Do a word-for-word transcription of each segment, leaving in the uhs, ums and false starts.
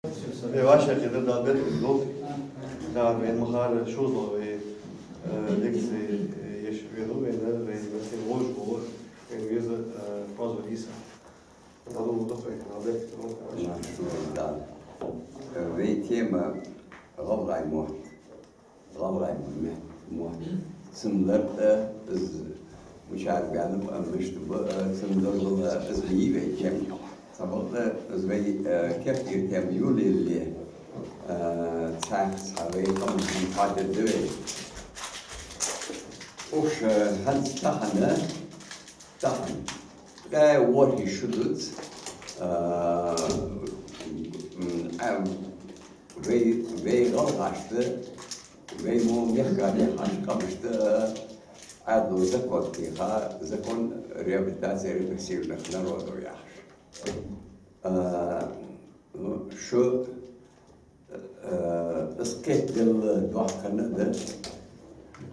Вай вӀашагӀкхетар Дала беркате долда. Цар вайна махкара шозлагӀа вай, э, лекци, э, еш венав вайна, вайна веза вож вовар, вайна веза, э, Пазо Ӏийса. Дала мукъ лолда вайна, Дала беркате долда. Машалла, да. Вай тема гӀалгӀай мотт. ГӀалгӀай мотт. Цун лар а, из мичара баьннаб а, мишта ба а, цун доазол а, из ма йий вай тема. Цхьабакъда из вай, э, керттера тема йолаяле, э, цхьа, цхьа вай къаман хӀама хьадергда вай. Уж, э, хӀанз тахан, тахан ткъаь ворхӀ шу дувц, э, м, а, вай, вай гӀалгӀашта, вай мо мехка дехаш къамашта Ӏаьдало закон теха, закон реабилитации репрессированных народов яхаш. А, ну, шу, а, из кхетаделла доккха хӀама да,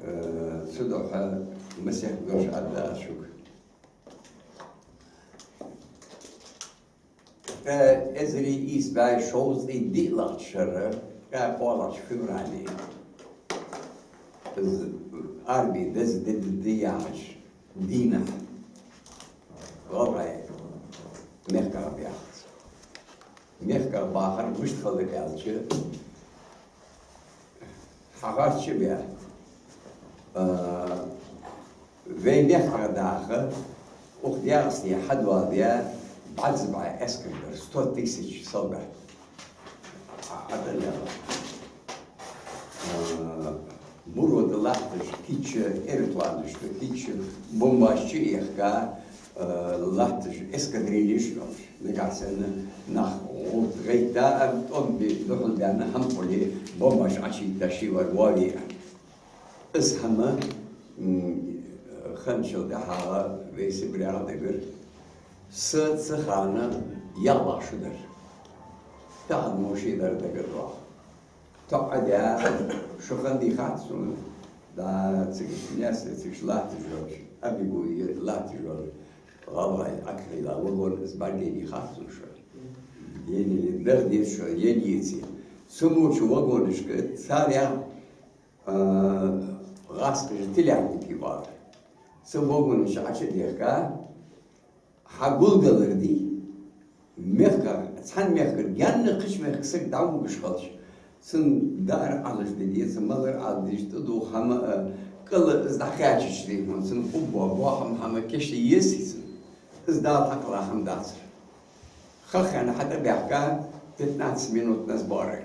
а, цудухьа масех дош аргда аз шуга. Ткъаь эзар ийс бӀаь шовзткъеи диълагӀча шера, ткъаь кхоалагӀча феврале, из арми деза ди да яхача дийнахьа гӀалгӀай мехках баьхац. Мехках бахар мишта хилар аьлча, хьахарча бе, а, вай мехках даха, укх Даькъасте хьадоаладаь, бӀарзбӀаь эскар дар, сто тысяч солдат. А, а, да, да. А, буро тӀа латташ кийча аэропланаш, кийча бомбаш чуехка, э, латташ эскадрильяш йолаш. Нагахьа санна нах гӀулакх гӀайтта а, тӀом бе-, духьал баьнна хӀама хуле, бомбаш Ӏочуйитта шийвар воаве а. Из хӀама, м, хинначул тӀехьагӀа вай Сибрера дагар. Са цу хана ялх шу дар. Тахан мо ши дар дагардоах. ТоӀадаь, шу хиннадий хац сона, да, цига Наьсаре, цига латташ йолча, Абигуе латташ йолча гӀалгӀай Ӏокхийла вагон, из бӀаргадайнадий хац сона шоана. Еннай, дагадеций шоана, еннай, еций. Цу моча вагонашка царех, а, гӀазкхаша телятники оалар. Цу вагонаш Ӏочудехка, хьагулгалар дий, мехках, цхьан мехкара гаьна кхыча мехка саг дӀавугаш хилча, цун даар Ӏалашде деза, малар Ӏалашде деза, тӀадувха хӀама а, кӀал а из дӀакхаьчача дий хьона, цун къубба, бохам хӀама кийчде езий цун. Из Дала хьакхелла хӀама дацар. Хаххана хьатӀабаьхка, пятнадцать минут назборы.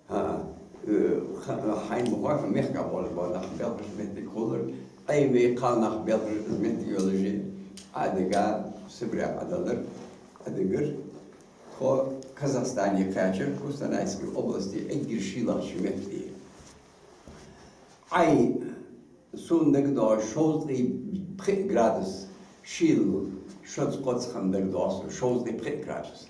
ХӀа, э, ха-, хьайна ма хой хьона, мехка болаш бола нах белхаш моттиг хулар, Ӏемий, кхалнах белхаш из моттиг йолаш, Ӏодига, Сибре Ӏодалар, Ӏодигар. Тхо Казахстане кхаьчар, Кустанайской области, эггара шийлагӀча метте. Ӏай, сона дагадоагӀа, шовзткъеи пхи градус шийла, шозза-кхозза хинна дагадоагӀа сона, шовзткъеи пхи градус.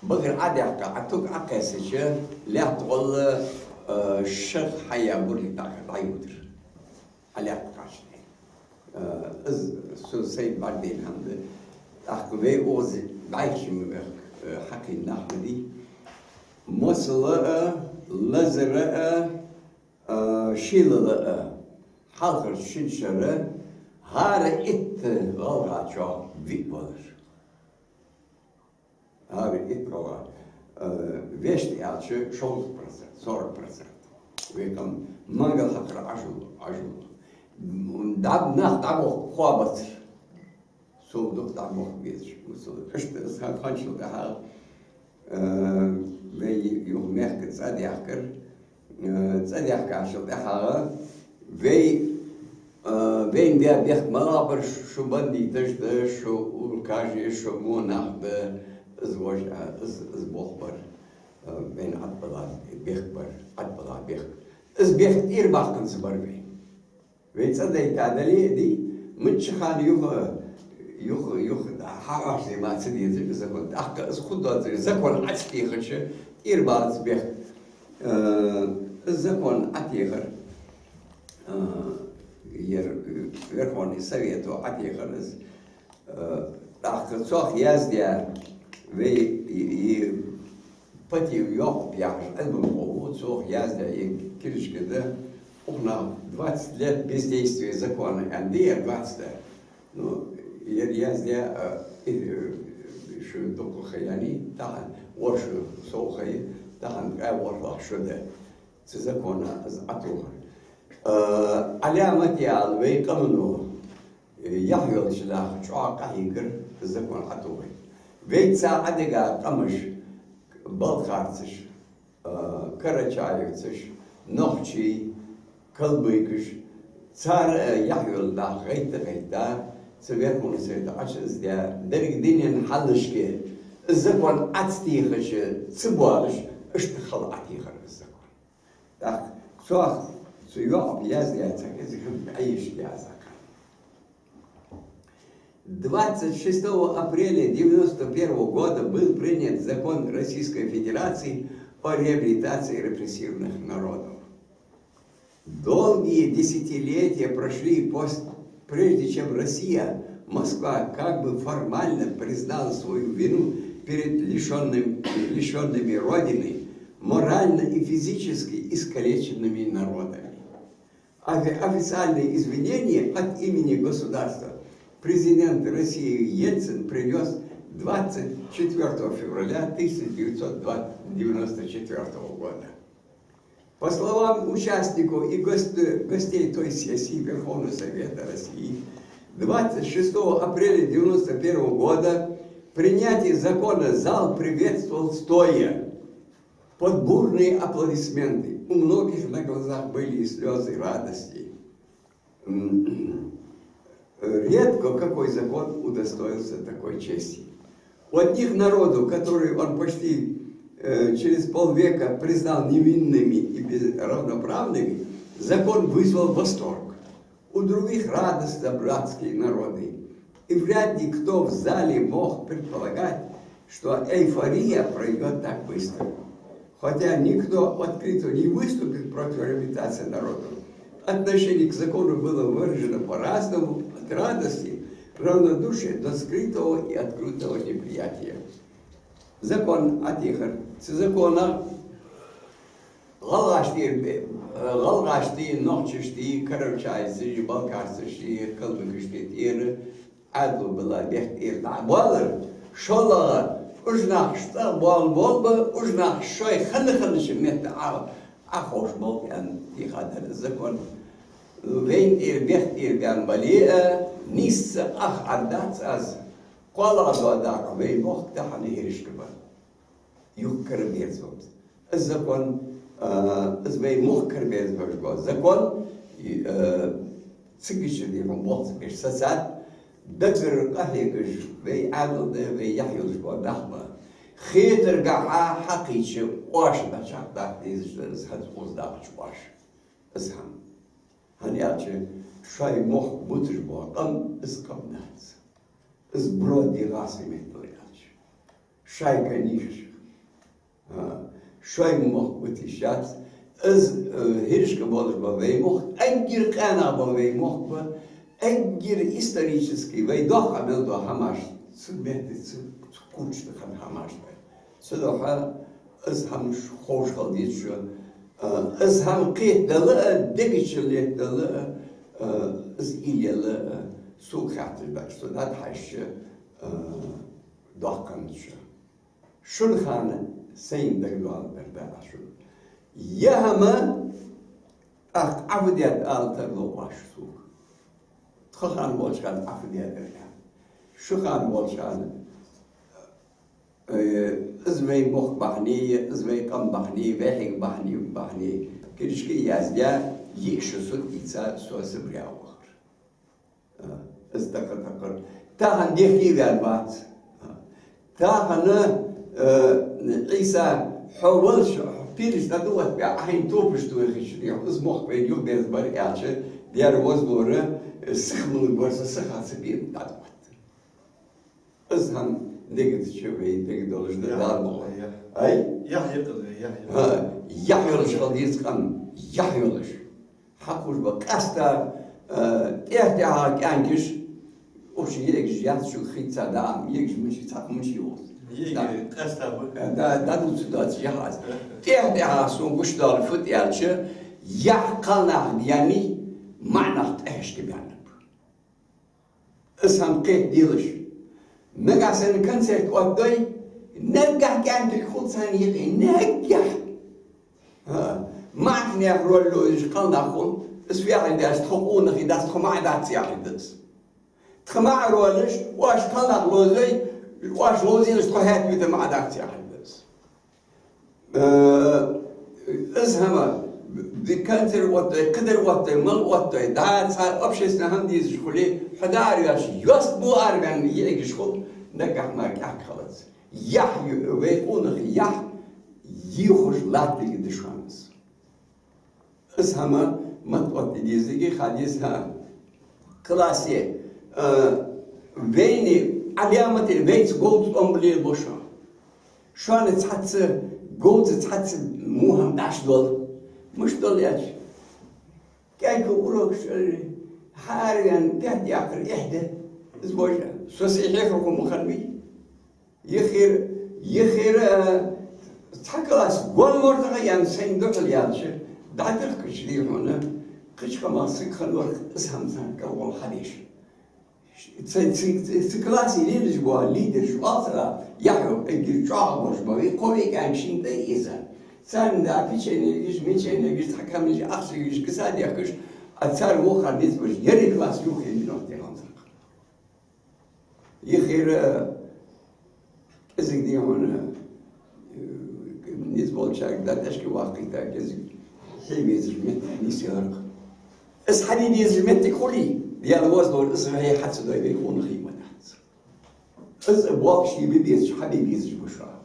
Багара Ӏодехка, Ӏа туг Ӏокхессача, лаьтта гӀолла, э, шах хьаяь бурлиг дӀа-, дӀайодар. Ӏа лаьтта кхаьчача. Э, из сона сай бӀаргадайна хӀама да. ТӀаккха вай укхаза бӀайхача мехка, э, хьакхийна нах ма дий. Мосала а, лазара а, а, шийлала а, хьалхарча шин шера хӀара итт гӀалгӀачох виъ валар. ХӀара итт гӀалгӀа. А, вешта аьлча, шовзткъа процент, сорок процент. Вай къам мангал хьакхар Ӏожал, Ӏожал. ДӀа-, нах дӀабохка хоабацар. Сов дукха дӀабохка безаш. Мусала. Иштта из хьа-, хинначул тӀехьагӀа, э, вай юха мехка цӀадаьхкар. Э, цӀадаьхкачул тӀехьагӀа вай, э, вайна баь бехк малагӀа бар, шу бандиташ да, шу улкаш я, шу во нах да, из вож, э, из, из болх бар, э, вайна Ӏобилла бехк бар, Ӏобилла бехк. Из бехк тӀера баккханза бар вай. Вай цӀадайта дале а дий, мичча хана юха, юха, юха хьагӀаш зе ма ца дезаш закон. ТӀаккха из хургдоацар, закон Ӏа ца техача, тӀера бац бехк. Э, из закон Ӏотехар. Э, ер, Верховный Совето Ӏотехар из. Э, тӀаккха цох яздаь, вай, и, и, Патиев Якъуб яхаш Ӏилманхо ва, цо яздаь ер книжка да, укханах «Двадцать лет бездействия закона» аьнна да ер, двадцать. Ну, ер яздаь, а, и, э, шу дукха ха яьннай, тахан ворхӀ шу сов ха я, тахан ткъаь ворхӀлагӀа шу да цу закона из Ӏотохар. А, Ӏаламате ала вай къамо, э, яхь йолча наха чӀоагӀа къахьийгар закон Ӏотохар. Вайца Ӏодига къамаш, балхарцаш, а, карачаевцаш, нохчий, калмыкаш, цар, а, яхь йола нах гӀайтта-гӀайтта, цу Верховни Совета Ӏочуяздаь, деррига дунен хьалашка из закон Ӏо ца техача ца боалаш, иштта хала Ӏотехар из закон. ТӀаккха цох цу Якъуба яздаь цхьа кӀезига хӀама Ӏайиш яздаь. Двадцать шестого апреля девяносто первого года был принят закон Российской Федерации о реабилитации репрессированных народов. Долгие десятилетия прошли пос-, прежде чем Россия, Москва, как бы формально признала свою вину перед лишённым-, лишёнными Родины, морально и физически искалеченными народами. Офи-, официальные извинения от имени государства президент России Ельцин принёс двадцать четвёртого февраля тысяча девятьсот девяносто четвёртого года. По словам участников и гос-, гостей той сессии Верховного Совета России, двадцать шестого апреля девяносто первого года принятие закона зал приветствовал стоя под бурные аплодисменты. У многих на глазах были и слёзы радости. М, редко какой закон удостоился такой чести. У одних народов, которые он почти, э, через полвека признал невинными и без-, равноправными, закон вызвал восторг. У других радость за братские народы. И вряд ли кто в зале мог предполагать, что эйфория пройдёт так быстро. Хотя никто открыто не выступит против реабилитации народов, отношение к закону было выражено по-разному, от радости, равнодушия до скрытого и открытого неприятия. Закон Ӏотехар. Цу закона гӀалгӀашта тӀера бе-, гӀалгӀашта, нохчашта, карачаевцашта, балкарцашта, калмыкашта тӀера Ӏаьдало биллар, бехк тӀера дӀа а боалар, шоллагӀа, уж нах цӀагӀа боалаболба, уж нах шоай хана-ханнача метте Ӏа-, Ӏоховшаболба аьнна, тӀехьа дар закон. Вайна тӀера бехк тӀера баьнна бале а, нийсса ах Ӏаддац аз, кхоалагӀа доадаха вай мохк тахан хӀирашка ба. Юха кара беза вац. Из закон, а, из вай мохк кара беза вац. Закон, и, а, цигача дихьун болх ца беш сацад, дагара къахьегаш вай Ӏаьдал да, вай яхь йолаш бола нах ба. Хетаргахьа хьакхийча, оаш дӀачакхдаккха дезаш да из хӀанз укхаза дахача оаш. Из хӀама. ХӀана аьлча, шоай мохк буташ бола къам, из къам дац. Из броди гӀаса меттала аьлча. Шоай книжкаш. А, шоай мохк буташ яц. Из, э, хӀирашка болаш ба вай мохк, эггара къаьнагӀа ба вай мохк ба, эггара исторически вай доккха мел дола хӀамаш, цу метте, цу, цу куча тӀа хинна хӀамаш ба. Цудухьа из хӀама ховш хила деза шо. А, из хӀама кхетадала а, дега чу летадала а, а, из ийла а, сога хаьттача баьча, со дӀатӀахьежача, а, доккха хиннад шо. Шун хана сайна дагадоаладер да аз шуга. Ер хӀама тӀаккха Ӏа фу даьд ала тарлу оаш сога. Тха хана волча хана Ӏа фу даьдар аьнна. Шун хана волча хана, э, из вай мохк бахьане, из вай къам бахьане, вай хьега бахьане, бахьане. Книжка яздаь, йиъ шу сурт ийца, со Сибре вахар. А, из такха-такхар. Тахан дехке ваьнна вац. А, тахан, э, Ӏийса, хьо волча, хьо пилаш дӀадувхаш бе, Ӏа хьайна топаш тохача, из мохк вайна юхаберзабар аьлча, дера возлора, э, сиха мула бар со, сиха ца бена дӀадувхаш. Из хӀама дегазача вай дега долаш да, Дала мукъ лой. Ай? Яхь я-кх из, яхь я. ХӀа, яхь йолаш хила деза къам, яхь йолаш. Хьакхувш ба къаьстта, э, тӀехьа-тӀехьа кӀаьнкаш, укх чу егаш яц шуга хица даа, егаш мича, цхьаккха мича йолаш. Йига къаьстта ба. Да, да, дувца доацаш яхь аз. ТӀехьа-тӀехьа сона гуш дола фуд аьлча, яхь кхалнах даьннад, маӀа нах тӀехьашка баьннаб. Из хӀама кхетаделаш. Нагахь санна концерт оттадой, наггахь кӀаьнкилг хул царна юкъе, наггахь. ХӀа, маӀача наьха роль ловзаш кхалнах хул, из фу яхилга да, тхо къонахий дац, тхо маӀа дац яхилга да из. Тха маӀа ролаш, оаш кхалнах ловзой, оаш ловзийлаш тхо хӀаьта вита маӀа дац яхилга да из. Э, из хӀама, ди-, концерт оттадой, кхыдар оттадой, мала оттадой, дӀа цхьа общественни хӀама дезаш хуле, хьо дӀаараваьлча, йост бу араваьнна йиӀигаш хул, наггахь мара кӀаьнк хилац. Яхь ю-, вай къонахий яхь йохаш латтаргда шоана из. Из хӀама ма оттаде дезаргдий, ха деза, хӀа. Классе, э, вайна Ӏаламате вайца говза тӀом лелабу шоана. Шоана цхьацца говза, цхьацца во хӀама дӀачудоал. Мишта доал аьлча, кӀаьнко урокаш чура хьаараваьнна, бехк яьккхар эхь да. Из божа. Со сай хьехархо ма хиннавий. Йихира, йихира, э, цхьа класс гол мортаха яьнна сайна духьал яьлча, дӀадахкача, дий хьона, кхыча хӀамах саг хиннавар, из хӀама царна кӀалгӀолла хьадеш. Цу, цу, цу, цу классе лелаш бола лидераш оал царех, яхь йоах, эггара чӀоагӀа болаш ба вай, кхо вай кӀаьнк шийна тӀа а ийца. Царна да печеньегаш, меченьегаш, цхьа камнаш, ахчагаш киса дехкаш, а цар вохар низ беш, ерригача классе юха е минот тӀехьа хӀанз. Йихира кӀезига, дий хьона, э, низ болчарга да тӀехьашка ваккхийта кӀезига хье везаш моттиг нийсъелар-кх. Из хьаде дезаш моттиг хуле, Даьла возалора, из вай хьа ца дой, вай къонахий ма дац. Из болх ше бе безаш, хьабе безаш ба шоана.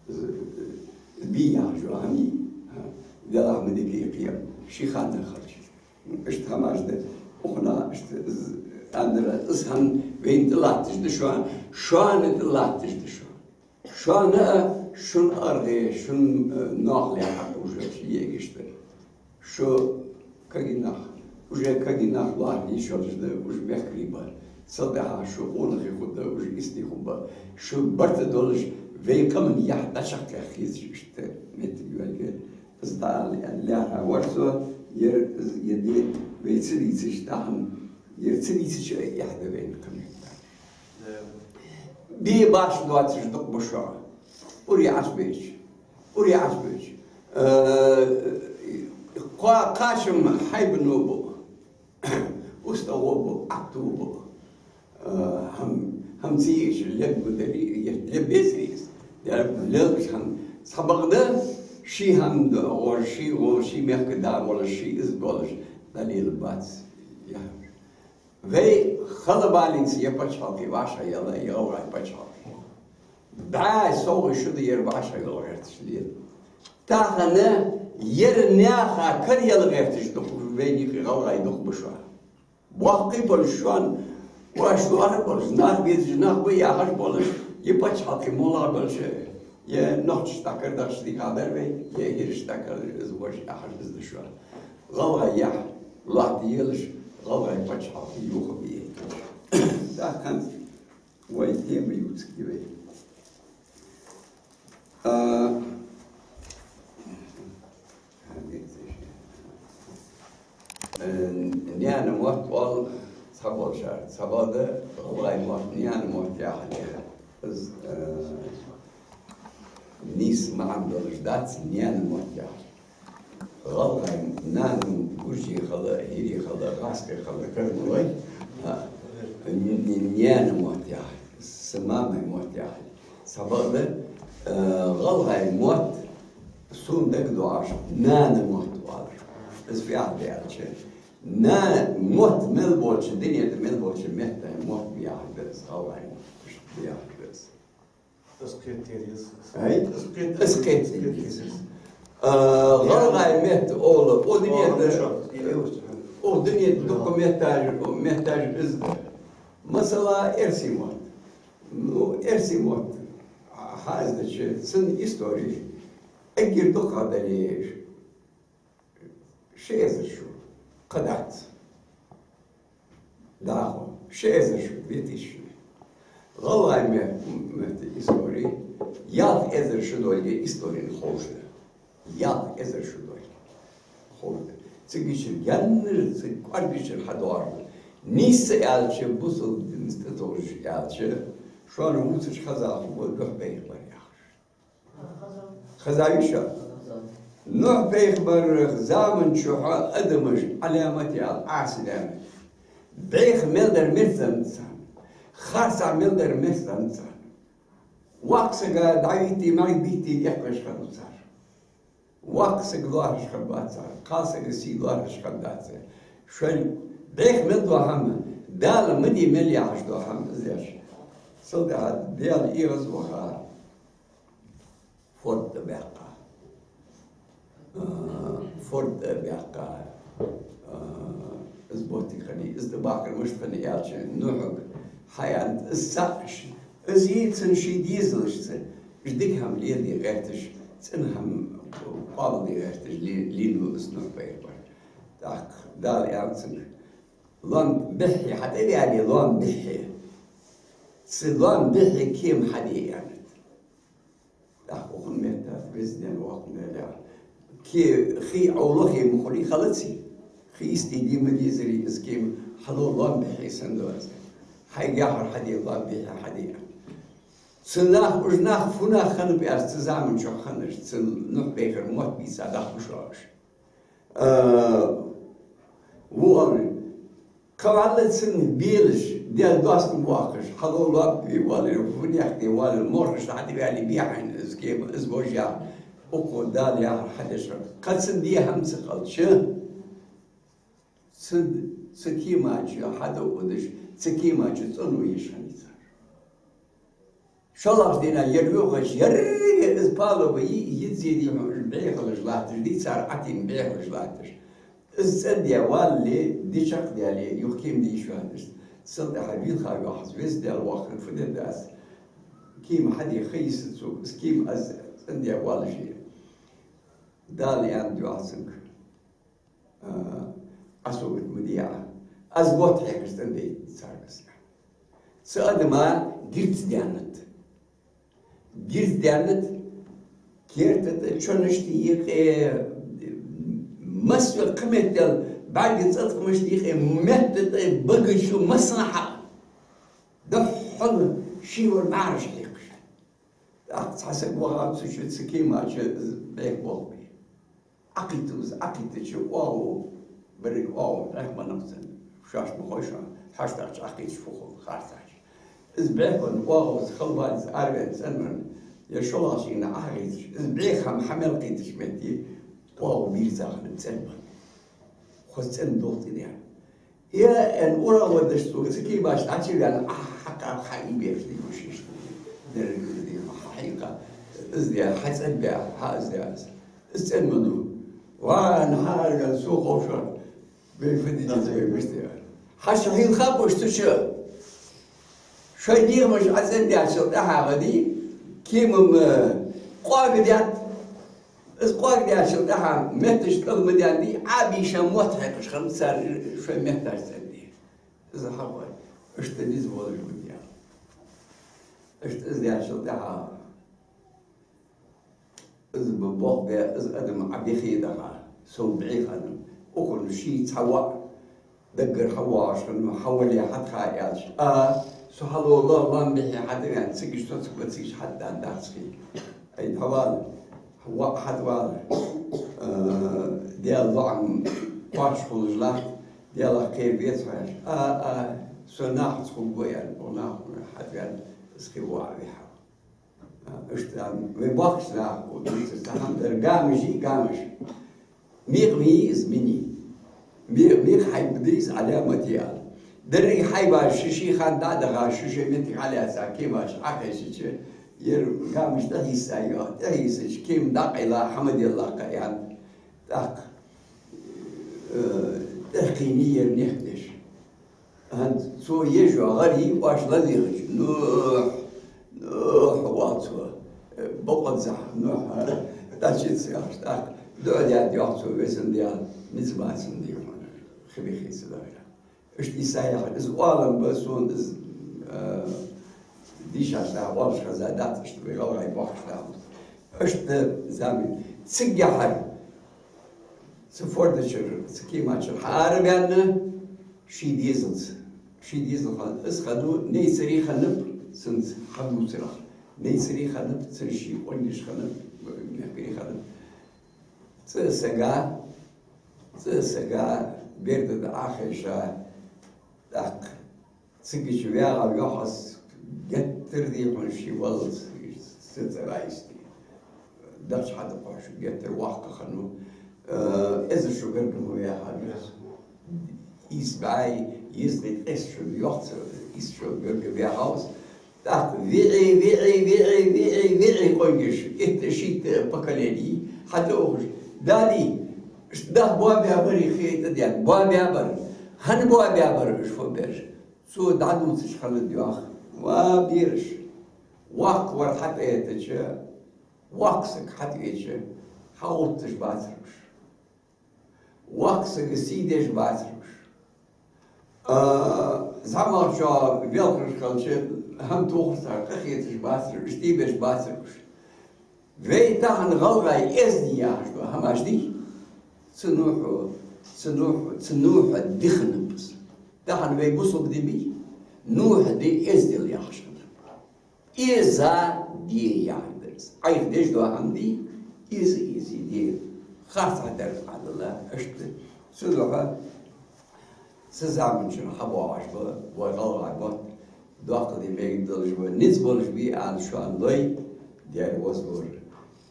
Из, э, бе яхаш йола хӀама, э, велахь ма дика я кхы, ший ханна хилча. Иштта хӀамаш да, укханах иштта из, аьннар, из хӀама вайна тӀалатташ да шоана, шоана тӀалатташ да шоана. Шоана а, шун аргӀе, шун, э, нохле хьакъ уже йиӀигаш да. Шу кагий нах, уже кагий нах лоархӀаш йолаш да, уже мехкарий ба. Цул тӀехьа шу къонахий хургда, уже истий хургба. Шу барт долаш, вай къаман яхь дӀачакхъяккха езаш иштта моттиг йолга. Из дӀаала аьнна лаьрхӀа вар со, ер, из, ер де вай ца дийцача тахан, ер ца дийцача а эхь да вайна кхы меттел. Да. Бе башха доацаш дукха ба шоана. Ури Ӏаш беча. Ури Ӏаш беча. Э, кха-, кхачам хьайбано бу. УстагӀо бу, Ӏатто бу. Э, хӀам-, хӀама ца еш леб ма дарий, е леб безарий из. Леб, лелаш хӀама. Цхьабакъда, ший хӀама да гӀо-, ший гӀо-, ший мехка да волаш, ший из болаш, дӀалелабац. Я. Вай хала балийца е паччахьалкхе вӀашагӀъелла, е гӀалгӀай паччахьалкхе. БӀаь совгӀа шу да ер вӀашагӀъяла гӀерташ лела. Тахан ер наьха караяла гӀерташ дукха вайна юкъе гӀалгӀай дукха ба шоана. Боккхий болаш шоана, оаш лоархӀаш болаш, нах безаш нах ба яхаш болаш, е паччахьалкхе моллагӀа болаш, е нохчашта кара дахаш дика хьадар вай, е хӀирашта кара из вож яхаш из да шоана. ГӀалгӀай яхь лоаттаелаш, гӀалгӀай паччахьалкхе йохабе. ТӀаккха хӀанз вай тема ювцаргья вай. А, э, наьна мотт оал цхьаболчар. Цхьабакъда гӀалгӀай мотт наьна мотт яхилга. Из, э, нийса маӀан долаш дац наьна мотт яхар. ГӀалгӀай нана гуржий хила, хӀирий хила, гӀазкхий хила, кара ма хилий, а, н-, н-, наьна мотт яхар, са мамай мотт яхар. Цхьабакъда, э, гӀалгӀай мотт сона дагадоагӀаш наьна мотт оалар. Из фу яхилга да аьлча, наьна мотт мел болча, дунен тӀа мел болча метта мотт ба яхилга да из, гӀалгӀай мотт ба яхилга да из. Аз кхетаде деза. Ай? Аз кхетаде, аз кхетаде деза. А, гӀалгӀай метта оал, укх дунен тӀа, укх дунен тӀа дукха метташ, метташ из ба. Масала, эрсий мотт. Ну, эрсий мотт хьаздача, цун истори эггара дукха дале, ши эзар шу, кхы дац. ДӀахо, ши эзар шу, две тысячи. ГӀалгӀай ме-, метта истори ялх эзар шу долга историн ховш да. Ялх эзар шу долга ховш да. Цига чура гаьннара, цига кӀоарга чура хьадоагӀар. Нийсса аьлча, бусалба динца тӀатовжаш аьлча, шоана вувцаш хеза хургва Нухь пайхамар яхаш. Хеза вий шоана? Нухь пайхамара заман чухь адамаш Ӏаламат яла Ӏаса даьннад. Беха мел дар мерза даьннад царна. Харцахьа мел дар мерза даьннад царна. Воккха сага дӀавитте, маьждиге битте дехкаш хиннад цар. Воккха саг лоархӀаш хиннабац цар, кхалсага сий лоархӀаш хиннадац цар. Шоай беха мел дола хӀама, Дала ма де мел яхаш дола хӀама из еш. Цул тӀехьагӀа Даьла эгӀазваха, форд тӀабаьккха. А, форд тӀабаьккха. А, из бутт хиннай, из тӀабахкар мишта хиннай аьлча, Нухьага хьаяьннад из цхьа ш-, из йийцан ший дезалашца, уж дика хӀама леладе гӀерташ, цӀена хӀама къоабалде гӀерташ ле-, лийннав из Нухь пайхамар. ТӀаккха Дала аьннад цунга: «Лоам бихье хьатӀаваьле, лоам бихье. Цу лоам бихье кема хьаде», аьннад. ТӀаккха укхун метта Веза Даьла воккха Даьла. Ке-, хий Ӏовлахе ма хулий, хилаций? Хий йисте де ма дезарий из кема, хьало лоам бихье санна да из. Хьайга яхар хьаде, лоам бихье хьаде. Цу нах, уж нах фу нах хиннаб аьлча, цу заман чухь хиннараш, цу Нухь пайхамара мотт бийца даха бу шоаш. А, ву аьлар. Кхы валлалца цун белаш, Даьла доастам боаккхаш, хьало лоам бе воаллар, фу нехке воаллар, морхаш хьатӀаваьле бе хьайна из кема, из вожа яха. Укхо Дала яхар хьадеш хиннад. Кхы цун де хӀама ца хилча, цу, цу кема чу хьатӀаудаш, цу кема чу цӀенвеш хиннай цар. ШоллагӀча дийнахьа ер вехаш, еррига из палуба йи-, йизза дий хьона, уж бӀехалаш латташ, дий цар Ӏатийна бӀехалаш латташ. Из цӀенде валлале, ди чакхдаьле, юха кема де йиш яц. Цул тӀехьагӀа вийлха йоах из, Веза Даьла воккха, фу де деза аз? Кема хьаде ха йисац сога, из кема аз цӀенде валлале. Дала аьннад йоах цунга: А, Ӏа сога ма де Ӏа. Аз мотт хьекхаш цӀендайт царга из. Цу адама гирц даьннад. Гирц даьннад, керта тӀа, чонашта юкъе, массавар кхы меттел, бӀарга цӀацкъамашта юкъе, метта тӀа, багачу, массанахьа. Духхьал ший вар маьраш хьекхаш. ТӀаккха цхьа саг вахав цу чу, цу кема чу из бӀеха болх бе. Ӏокхийттав из, Ӏокхийттача, оагӀув, берригача оагӀув бӀеха баннаб цун. Шоашта ма хой шоана, хьаштагӀча Ӏокхийттача фу хул, харцахьа. Из бӀеха банна оагӀув, из халбалица араваьнна цӀенвенна, ер шоллагӀча дийнахьа Ӏохьийзаш, из бӀеха хӀама хьа мел кхийттача метте, оагӀув бийрза хиннаб цӀенбенна. Хоза цӀена долх тӀадеа. Е, эн ура водаш цо, цу кема чу дӀачуваьнна, Ӏа хьакха, хьа ийбеш дий хьона шишта. Деррига дий хьона хьа хьийкха. Из де, хьа цӀенбе, хьа из де. Из цӀенвеннав. Ва, нахьарган, со ховшар. Бей фу де деза, бей мишта де. Хьаша хьийла хапуш цу чу. Шоай дегӀамаш Ӏа цӀендаьчул тӀехьагӀа дий, кема-м, э, къоагадаьд. Из къоагадаьчул тӀехьагӀа метташ кӀал ма даьннадий, Ӏа бийша мотт хьекхаш хиннаб цар, шоай метташ цӀенде. Из хьахой. Иштта низ волаш ма дий. Иштта из даьчул тӀехьагӀа из ба-, болх бе, из адам Ӏобихе даха, сов бӀеха адам. Укхун ший цхьа воӀ даггара хьавоагӀаш хиннав, хьавале хьатӀахаа аьлча: «А, со хьало лоам бихье хьатӀаваьнна, цига иштта цу ба цига хьатӀадаьнна дац хий. Ай, дӀавала, воӀ хьатӀавала. Э, Даьла лоӀам кхоачаш хулаш латт, Даьлах кхера веза хьо», аьлча: «А, а, со нахаца хургва», аьнна, укх наха хьатӀаваьнна, из хий воӀ вихьав. Иштта вай боккхача наха, цхьа хӀама дар, гамаш йий, гамаш. Мекъа ма йий из, мини. Ме-, мекъа хьайба да из, Ӏаламат я. Деррига хьайбаш ший-ший хана дӀа а даха, ший-ший моттиг хьалаьца, кемаш Ӏокхайшача, ер гамаш тӀехьийса йоах, тӀехьийсача, кема дӀакъайла, хӀама делла кхы ян. ТӀаккха, э, тӀехкхийнай ер нехк деш. ХӀанз цо еш йола гӀар йий оаш лелаехача: «Нухь, Нухь», оал цо, бокъонца Нухь, дӀачуца яхаш, тӀаккха дуӀа даьд йоах цо: «Везан Даьла, низ бацандаь хьона, хи бихи ца дагӀа». Иштта из яхар, из оалам ба сона, из, э, Дийшача наха оалаш хеза дац, иштта вай гӀалгӀай бохкаш нах. Иштта зама. Цигахьара цу форда чура, цу кема чура хьаараваьнна, ший дезалца. Ший дезал хиннад, из хиннав, нейцари хиннаб цунца хьадувцарах. Нейцари хиннаб, цун ший къонгаш хиннаб, мехкарий хиннаб. ЦӀа сага, цӀа сага берда тӀа Ӏохайша, тӀаккха цигача ваьгӀав йоах аз, геттара дий хьона ше валлалца, цӀа цӀера йисте. Дахча хьатӀакхухьаш геттара воккха хиннав. Э, эзар шу гаргга ма ваьхар. Ийс бӀаь, ийс ткъаь ткъеста шу йоах цо, ийс шу гаргга ваьхав из. ТӀаккха виӀий, виӀий, виӀий, виӀий, виӀий къонгаш, итт-шийтта поколени хьатӀаухаш. Дади, иштта нах боабаьбар, хетадаьд, боабаьбар. ХӀана боабаьбар уж фу бераш? Цо дӀадувцаш хиннад йоах. Ва бераш, воккха вар хьатӀаэттача, воккха саг хьатӀавеча, хьагӀовтташ бацар уж. Воккха сага сий деш бацар уж. А, зӀамагӀчоа велхараш хилча, хӀама тохар цар, къахеташ бацар уж, дийбеш бацар уж. Вай тахан гӀалгӀай эздий яхаш дола хӀамаш дий, цу Нухьо, цу Нухьо, цу Нухьо ди хиннаб из. Тахан вай бусалба ди бий, Нухьо ди эздел яхаш хиннаб. Из а ди яхар да из. Ӏайха деш дола хӀама дий, из а, из а ди. Харц хьадар хьадала, иштта. Цудухьа цу заман чура хьабоагӀаш ба вай гӀалгӀай мотт, доккха ди мегаргдолаш ба, низ болаш бий аьнна шоана лой, Даьла воазлора.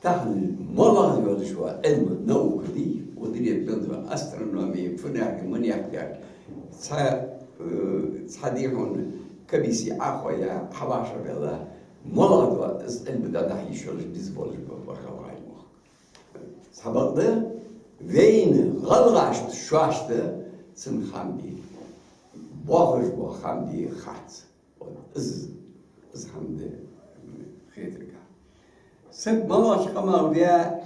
Тахан малагӀа йолаш йола Ӏилма, наука дий, ударет белда астрономи, фуннахьа, маннахьа, цхьа, э, цхьа дий хьона комисси Ӏохайя, хьавӀашагӀвелла, малагӀа дола из Ӏилма дӀадахьа йиш йолаш, низ болаш ба вай гӀалгӀай мохк. Цхьабакъда, вайна гӀалгӀашта шоашта цун хам бе, боахаш бола хам бе хац. Вот из, из хӀама да хетаргахьа. Саг малагӀча къамах ве,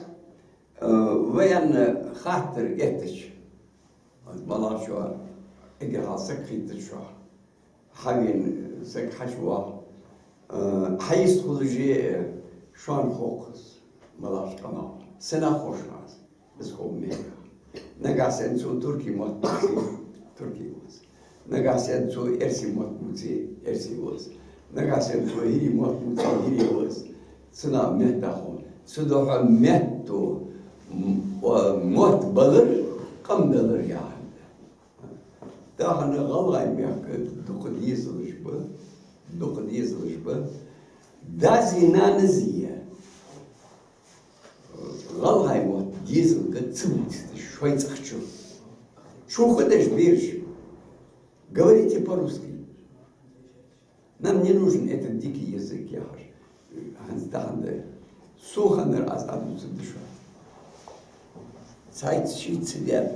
э, вайна хаттар эттача, вот малагӀчоа эггара хьалха саг хийттача, хьавена саг хьачувоагӀа, э, хьайистхулаш, э, шоана хов-кх из малагӀча къамах. Сенах хов шоана из? Из хов мехках. Нагахьа санна цо туркий мотт бувце, туркий ва из. Нагахьа санна цо эрсий мотт бувце, эрсий ва из. Нагахьа санна цо хӀирий мотт бувце, хӀирий ва из. Цунах метта хов. Цудухьа метто, м, мотт балар, къам далар яхар да. Тахан гӀалгӀай мехка дукха дезалаш ба, дукха дезалаш ба. Даьзеи наьназеи гӀалгӀай мотт дезалга ца бувцаш шоай цӀагӀа чу. Чухух деш бераш. Говорите по-русски. Нам не нужен этот дикий язык, яхаш. ХӀанз тахан да. Со ханнар аз дӀадувцаргда шоана. Цхьайтта-шийтта ца даьд.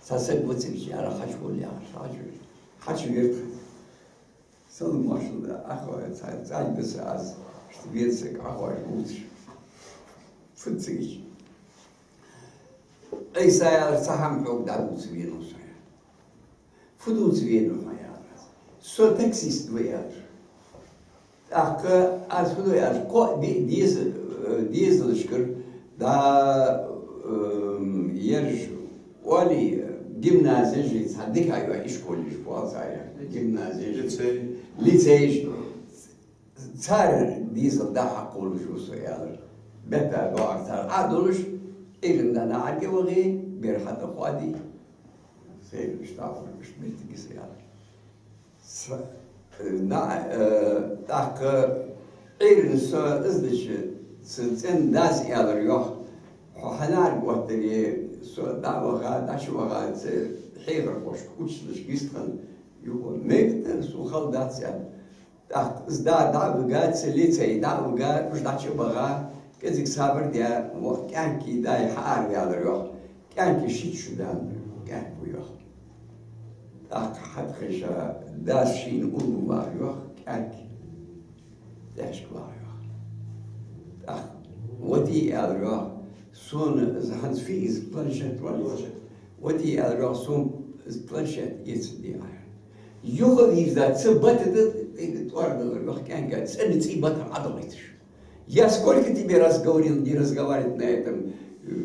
Цхьа саг ва цига, яра хьачувола яхаш, хьачу-, хьачувера тха. Салам-моаршал Ӏохайша, цхьа цӀагӀа биса аз, иштта вена саг Ӏохайша вувцаш. Фу цига? Ӏийса, аьлар, цхьа хӀама хьога дӀадувца венав со, аьлар. Фу дувца венав хьо, аьлар аз. Со таксист ва, аьлар. ТӀаккха аз фу ду, аьлар, кхо ди-, деза-, э, дезалашкара дӀа, эм, ераш, оалий, гимназеш, цхьа дика йола ишколаш, фу оал царех, гимназеш, лицей, лицейш. Цар дезал дӀа-хьа кхоллаш ва со, аьлар. Бетта доагӀар цар Ӏодуллаш, Ӏуйрийна дӀа наӀарга вахе, бер хьатӀахоаде, сайна иштта хургаш меттиг я са, аьлар. Са-, на-, э, тӀаккха Ӏуйрийна со из дича, са цӀен дас аьлар йоах: «Хьо хьанарг оттаре, со дӀа а ваха, дӀачу а ваха, цу хьехархошка, учителашка йистхинна юха мегаргдар, сона хала дац», аьнна. ТӀаккха из да дӀа а вига, цу лицей дӀа а вига, уж дӀачу а баха, кӀезига сабар а даь, во-, кӀаьнки даь хьаараваьлар йоах. КӀаьнки шийтта шу даьнна кӀаьнк ва йоах. ТӀаккха хьатӀахайша дас шийна уллув вагӀа йоах, кӀаьнк тӀехьашка вагӀа йоах. ТӀаккха вати аьлар йоах: «Сона из хӀанз фу я из, планшет вале?» Планшет. Вати аьлар йоах: «Сона из планшет эцаргда Ӏа». Юха вийрза ца бата да, тӀора далар йоах кӀаьнка, цӀена цӀий бата Ӏодалийташ. Я сколько тебе раз говорил не разговаривать на этом, э,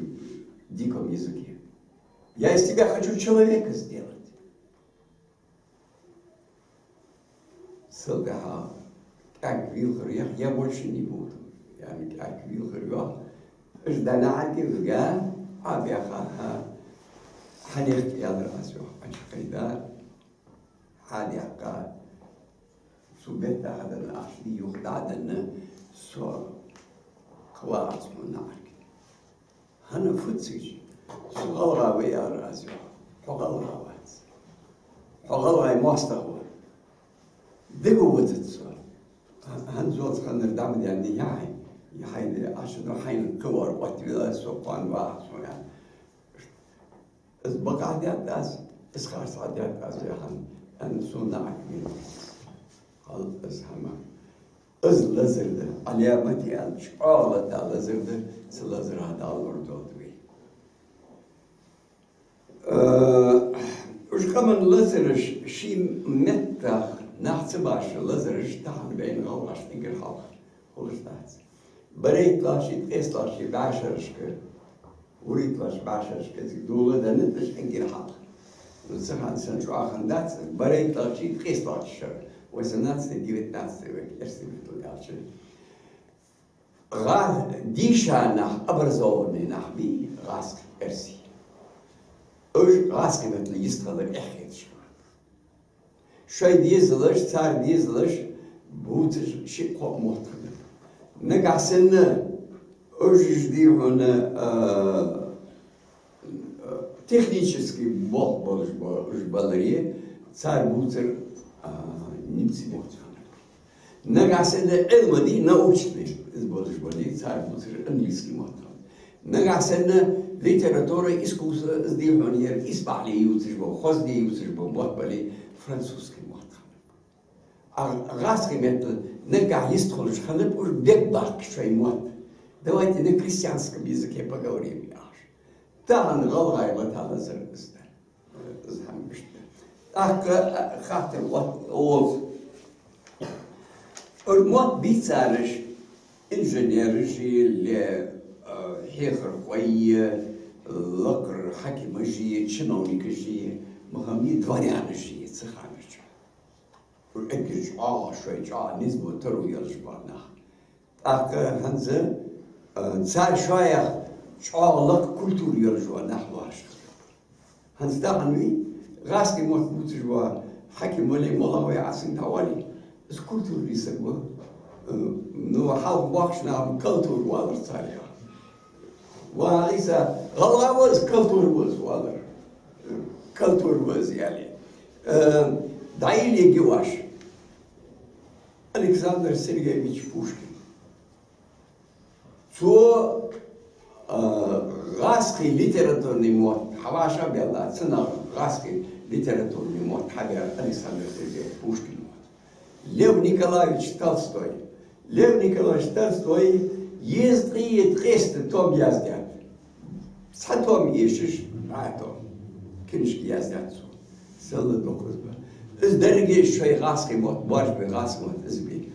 диком языке? Я из тебя хочу человека сделать. Цул тӀехьагӀа кӀаьнк вийлхар йоах: «Я больше не буду». Яьннай кӀаьнк вийлхар йоах. Уж дӀанахьаргья вига, Ӏобаьха, хьанехк аьлар аз йоах, Ӏочукхайда. Хьадаьккха, цу бетта хьаденна ахча дий юха дӀаденна, со кхавац хьона нахьарга. ХӀана, фу цигача? Со гӀалгӀа ва, аьлар аз йоах. Хьо гӀалгӀа вац. Хьо гӀалгӀай моастагӀа ва. Дага везац со. ХӀанз зоц ханнар дӀа ма даьннадий хьайна, хьайна, аша ну хьайна кхывар оттавелла, со кхоана вац хьона. Из бакъахьа даьд аз, из харцахьа даьд аз, яхаш, аьнна, сона Ӏа кхийна. Хьал из хӀама. Из лазар да, Ӏаламате аьнна, чӀоагӀа лата лазар да, цу лазарах Дала лорадолда вай. Э, уж къаман лазараш ший меттах нах ца башаш лазараш тахан вайна гӀалгӀашта эггара хьалха хулаш дац. БарайтталагӀчеи ткъесталагӀчеи бӀаьшерашка, вурийтталагӀчеи бӀаьшерашка из доладеннад уж эггара хьалха. Ну, цу хана санна чӀоагӀа хиннадац, барайтталагӀчеи ткъесталагӀчеи шера, восемнадцатый, девятнадцатый век, эрсий меттала аьлча. ГӀа-, дийша нах, образованный нах бий, гӀазкхий, эрсий. Уж гӀазкхий меттала йистхилар эхь хеташ хиннад. Шоай дезалаш, цар дезалаш бувцаш ши-кхо мотт хиннаб. Нагахьа санна уж, уж, дий хьона, а, технически болх болаш ба-, уж баларе, цар бувцар, а, немций мотт хиннаб. Нагахьа санна Ӏилма дий, научный, из болаш бале, цар бувцар английский мотт хиннаб. Нагахьа санна литература, искусство, из, дий хьона, ер исбахьале ювцаш бола, хозне ювцаш бола мотт бале, французский мотт хиннаб. А гӀазкхий меттала наггахьа йистхулаш хиннаб уж бегбаккха шоай мотт. Давайте на крестьянском языке поговорим, яхаш. Тахан гӀалгӀай лата лазар из да. Из хӀама иштта. ТӀаккха, а, хаттар отт-, оалаш. Уж мотт бийцараш инженераши, ле, а, хьехархойи, лакхара хьакимаши, чиновникаши, ма хӀама дий, дворянаши цу хана чу. Уж эггара чӀоагӀа, шоай чӀоагӀа низ бола таро йолаш бола нах. ТӀаккха хӀанз, а, цар шоаех чӀоагӀа лакха культура йолаш бола нах лоархӀаш хиннаб. ХӀанз тахан вий, гӀазкхий мотт бувцаш бола хьаким вале, моллагӀа вале, Ӏа цунга дӀавоале, из культурный саг ва. Э, ну, хьалха боккхийча наха калтур оалар царех. Ва Ӏийса, гӀалгӀа ва из, калтур ва из, оалар. Э, калтур ва из, аьле. Э, дӀайийле гиваш. Александр Сергеевич Пушкин. Цо, а, гӀазкхий литературный мотт хьавӀашагӀбелла, цунах гӀазкхий литературный мотт хьабаьр Александр Сергеевич Пушкин ва. Лев Николаевич Толстой. Лев Николаевич Толстой езткъеи ткъеста том яздаьд. Цхьа том эшаш, бӀаь том. Книжка яздаьд цо. Селла дукха из ба. Из деррига шоай гӀазкхий мотт, боаржабир гӀазкхий мотт из бий.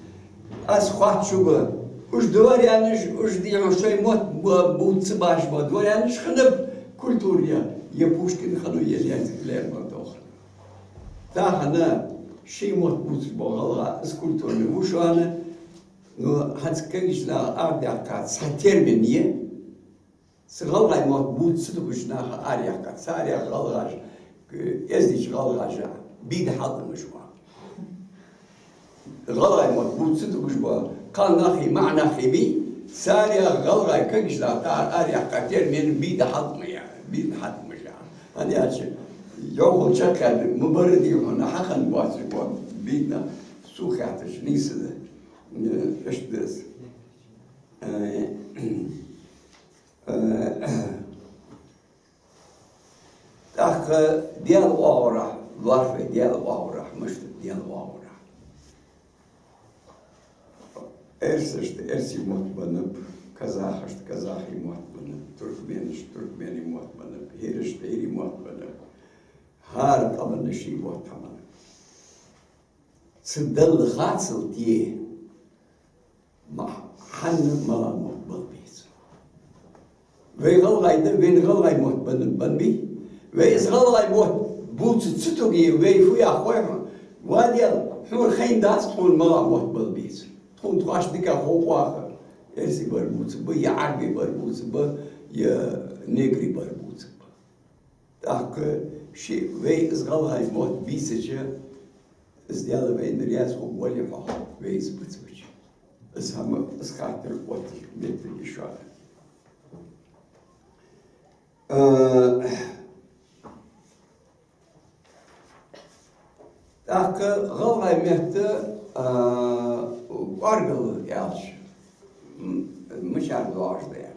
Аз хоатт шуга, уж дворянаш, уж, дий хьона, шоай мотт бу-, бувца ца башаш бола дворянаш хиннаб культурни, е Пушкин хиннав, е Лер-, Лермонтов хиннав. Тахан ший мотт бувцаш бола гӀалгӀа из культурни ва шоана, ну, хӀанз кагийча наха арадаьккха цхьа термин я, цу гӀалгӀай мотт бувца ца тугача наха араяьккха. Царех гӀалгӀаша, эздийча гӀалгӀаша бийда хьалтӀамаш ба. ГӀалгӀай мотт бувца ца тугаш ба. Кхалнахи маӀанахи бий, царех гӀалгӀай кагийча наха араяьккха термин бийда хьалтӀамаш я, бийда хьалтӀамаш я. ХӀана аьлча, йӀовхал чакхъяьнна ма барра, дий хьона, хьахинна боацаш ба бийда, сона хаьттача, нийса да. Э, иштта да из. Э, ТӀаккха Даьла оагӀорахьа, лоархӀе Даьла оагӀорахьа, мишта да Даьла оагӀорахьа. Эрсашта эрсий мотт баннаб, казахашта казахий мотт баннаб, туркменашта туркмений мотт баннаб, хӀирашта хӀирий мотт баннаб. ХӀара къаманна ший мотт хьабеннаб. Цу Далла хацал те, ма хьанна малагӀа мотт бала беза. Вай гӀалгӀай да, вайна гӀалгӀай мотт бан-, бан бий. Вай из гӀалгӀай мотт бувца ца туге, вай фу йоах хой хьона? Ва Даьла, хьона хайнадац тхона малагӀа мотт бала безар. Тхона тхоашта дика хов оаха, эрсий бар бувцаргба, е Ӏарбий бар бувцаргба, е негрий бар бувцаргба. ТӀаккха ши вай из гӀалгӀай мотт бийцача, из Даьла вайна раьза хургволий хьо, вай из бувцача. Из хӀама, из хаттар оттаде меттиг я шоана. А, тӀаккха гӀалгӀай метта, а, кӀоаргал аьлча, м-, мичара доагӀаш да аьнна.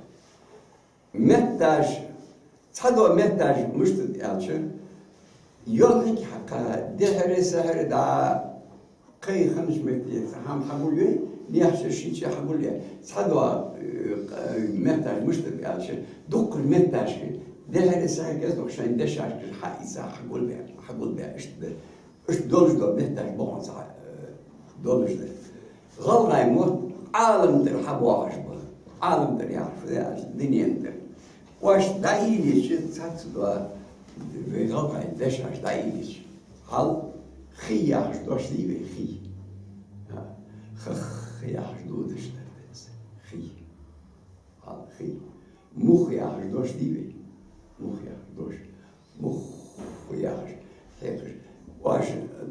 Метташ, цхьадола метташ мишта да аьлча, йоаханга хьакха, дехьара-сехьара дӀа кхы ханаш метте хӀама хьагулъяь, наьха чу ший чу хьагулъяь. Цхьадола, э, метташ мишта да аьлча, дуккха метташ, дехьара-сехьара кӀезига шоай дешашка хьаийца хьагулбаь, хьагулбаь, иштта да. Иштта долаш дола метташ бокъонца, э, долаш да. ГӀалгӀай мотт Ӏалам тӀара хьабоагӀаш ба. Ӏалам тӀара яхар фу да аьлча, дунен тӀара. Оаш дӀаийлача, цхьацца дола вай гӀалгӀай дешаш дӀаийлача, хьал хий яхаш дош дий вай, хий. ХӀа, хах яхаш дудаш дар да из, хий. Хьал хий. Мух яхаш дош дий вай? Мух яхаш дош. Мух яхаш, хьекхаш. Оаш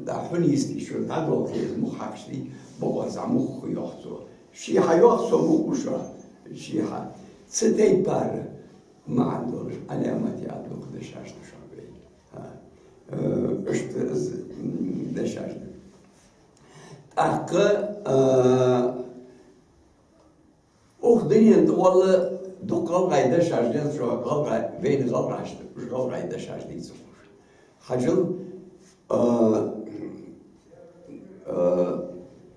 дӀа хьун йисте, шо дӀадолхе из мух хьакхаш дий, бокъонца мух йоах цо. Ший хьайоах цо мух ва шоана. Ший хьа. Цу тайпара маӀан долаш, Ӏаламат яха дукха дешаш да шоана вай. ХӀа. Э, иштта из, м, дешаш да. ТӀаккха, э, Укх дунен тӀа гӀолла дукха гӀалгӀай дешаш да шоана, гӀалгӀай, вайна гӀалгӀашта, уж гӀалгӀай дешаш дийца ховш. Хьажал, а, а,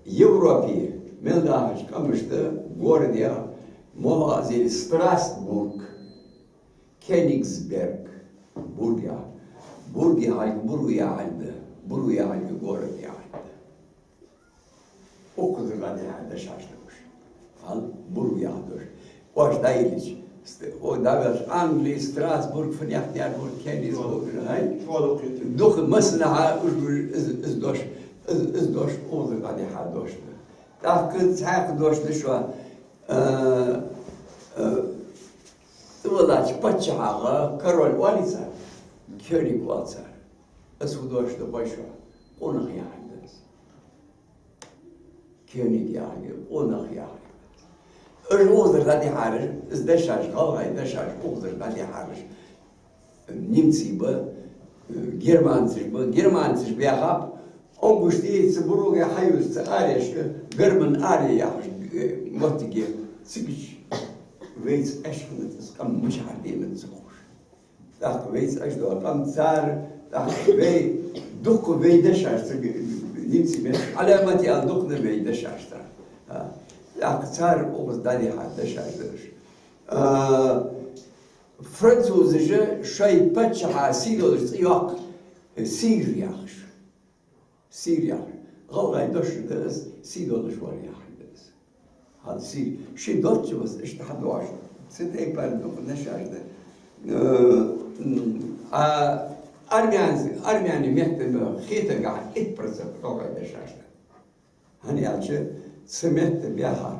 Европе мел дахача къамашта городех моллагӀа из я Страсбург, Кёнигсберг, бург яхар. Бург яхилга буру яхилга да, буру яхилга город яхилга да. Укхаза дӀадихьа дешаш да уж. Хьал буру яха дош. Оаш дӀаийлача, ст-, о, дӀавелча, Англи, Страсбург, фу яхар, Кёнигсберг, хӀай? Дукха массанахьа уж, уж, из, из дош, из, из дош укхаза дӀадихьа дош да. ТӀаккха цхьаькха дош да шоана, а, а, тӀаваллача паччахьага король оалий цар, кёниг оал цар. Из фу дош да хой шоана? Къонах яхар да из. Кёниг яхар, къонах яхар. Уж укхазара дӀадихьараш, из дешаш, гӀалгӀай дешаш укхазара дӀадихьараш. Немций ба, германцаш ба, германцаш баьхаб, Ангушти цу буруга хьаювц цу арашка, Герман аре яхаш, э, моттиге, цигача вайца Ӏеш хиннад из къам, мичахьара денад ца ховш. ТӀаккха вайца Ӏеш дола къам цар, тӀаккха вай, дукха вай дешаш ца, немций меттала Ӏаламат яла дукха да вай дешаш цар. А, тӀаккха цар укхаза дӀадихьа дешаш да уж. А, французаша шоай паччахьа сий долаш цӀи йоаккх, э, сир яхаш. Сир яхар. ГӀалгӀай дош да из, сий долаш вар яхар да из. Хьал сий, ши доцча вас иштта хьадоагӀаш. Цу тайпара дукха дешаш да. Э, м, а армян-, армяний меттала хетаргахьа итт процент гӀалгӀай дешаш да. ХӀана аьлча, цу метта баьхар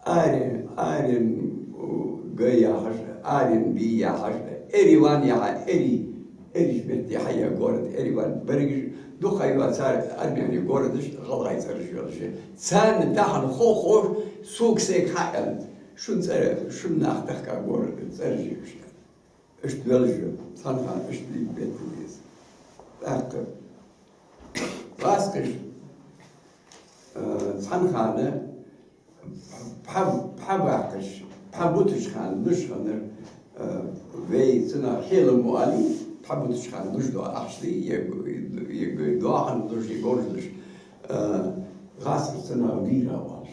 Арен, Арен, у, Г яхаш, Арен, Б яхаш, Эриван яха, Эри, Эриш метте хьаяь город, Эриван. Берригаш дукха хьайола цар армяний городаш, гӀалгӀай цӀераш йолаш. Царна тахан хо-, ховш, сога сайга хьааьннад, шун цӀера, шун наха тахка город, цӀераш йолаш. Иштта велаш ва, цхьан хана иштта дика беттан деза. ТӀаккха гӀазкхаша, э, цхьан хана пхьа-, пхьа баккхаш, пхьа буташ хана, душ ханар, э, вай цунах хьелам мо али, пхьа буташ хана душ доа ахча дий, е, е, е доахан душ, е горж душ, э, гӀазкхаша цунах вира оалаш.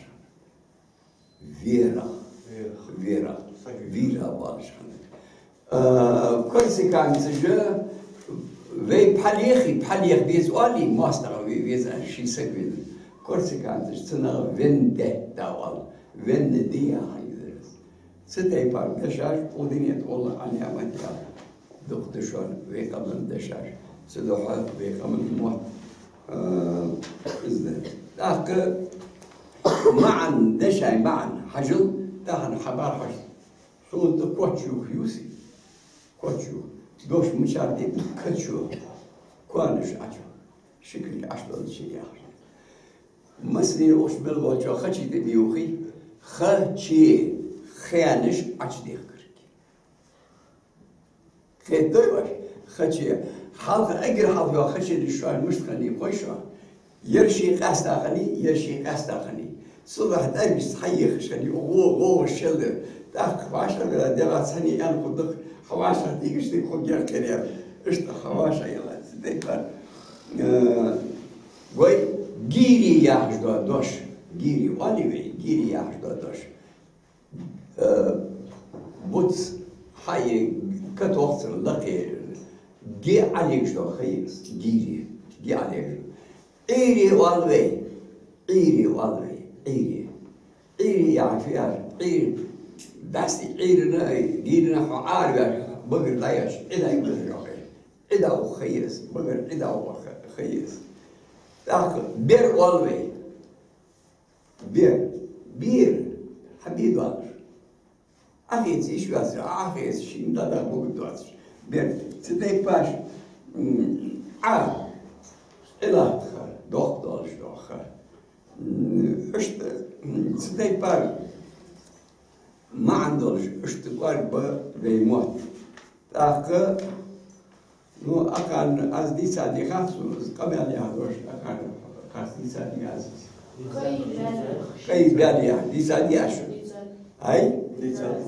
Вера. Вера. Вера. Вера оалаш хиннад. Э, корсиканцаша Вай пхьа лехе, пхьа леха беза оалий, моастагӀа ве-, веза ший саг вена. Корсиканцаша цунах вендетта оал. Вендетта яхар из. Цу тайпара дешаш, укх дунен тӀа гӀолла Ӏаламат яр. Дукха да шоана вай къаман дешаш. Цудухьа вай къаман мотт, а, из да. ТӀаккха маӀан, дешай маӀан хьажал, тахан хьабар хьажал. Хьона тӀа коч юха юси. Коч юха. Дош мичара де? Качо. Коанаш Ӏачу. Шикарг Ӏаш долча яхар. Массане оаш мел волча хачи тӀа ма юхий, хачи, хенаш Ӏачудехкарг. Кхетадой оаш? Хачи. Хьалха, эггара хьалха йола хачи шоана мишта хиннай хой шоана? Ер ший къаьста хиннай, ер ший къаьста хиннай. Цул тӀехьа тӀаргашца хьаехаш хиннай, гӀо-, гӀо-, гӀо шелдер. ТӀаккха вӀашагӀ дера, дегӀа цхьанне аьнна хургда-кх, хьа вӀашагӀ дигаш дика хургья кхерар. Иштта хьа вӀашагӀ яла. Цу тайпара, э, вай гири яхаш дола дош. Гири оалий вай, гири яхаш дола дош. Э, буц хьаи катохцар лакхе, ги Ӏалегаш дола ха я из, гири, ги Ӏалегаш. Ӏуйре оал вай, Ӏуйре оал вай, Ӏуйре. Ӏуйре яхар фу яр, Ӏуйре. Даьсти Ӏуйрена, гирина хьо Ӏараваьлча, багара дӀаеш, Ӏи дай багара йоах. Ӏи даугӀа ха я из, багара Ӏи даугӀа ха я из. ТӀаккха бер оал вай. Бер. Бер. Хьа бе доацаш. Ӏохеца йиш йоацаш, Ӏохеца шийна дӀадахьа богу доацаш. Бер. Цу тайпара, м, Ӏа. Ӏилатта ха. Доккха долаш дола ха. М, иштта, м, цу тайпара маӀан долаш, иштта кӀоаргба вай мотт. ТӀаккха, ну, акхарна аз дийцади хац, ну, из къамаьл яхар дош, акхарна хац дийцади аз. Къай баьле яхар дийцади аз шоана? Ай?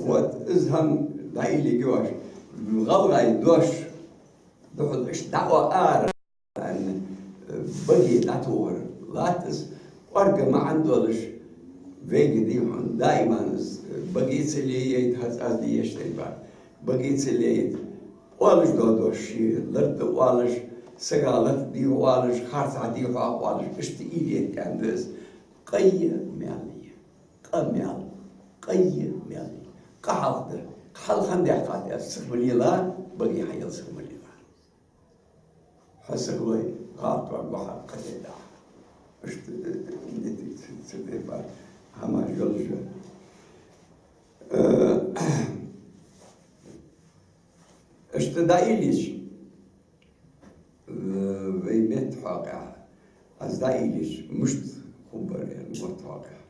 Вот, из хӀама дӀаийлига оаш. ГӀалгӀай дош духьал иштта дӀаоал ара. Баге дӀатохар латт из, кӀоарга маӀан долаш, вайга дий хьона, даиман из баге ца леяйта, хӀанз аз дийцача тайпара, баге ца леяйта, оалаш дола дош ше лард оалаш, сага лард дий оалаш, харцахьа дий хьона оалаш, иштта ийла ета аьнна да из. Къай маьл я, къа маьл, къай маьл я. Къа хьалха да, хьалха хӀана даьккхад аьлча, сиха ма лела, баге хьаела сиха ма лела. Хьо сиха лой, гӀалат вар бахьа кхетаде дахь. Иштта, э, э, цу тайпара хӀамаш йолаш я. Э, иштта дӀаийлача, э, вай метта хьокъехьа, аз дӀаийлача, мишта хургбар ер мотт хьокъехьа.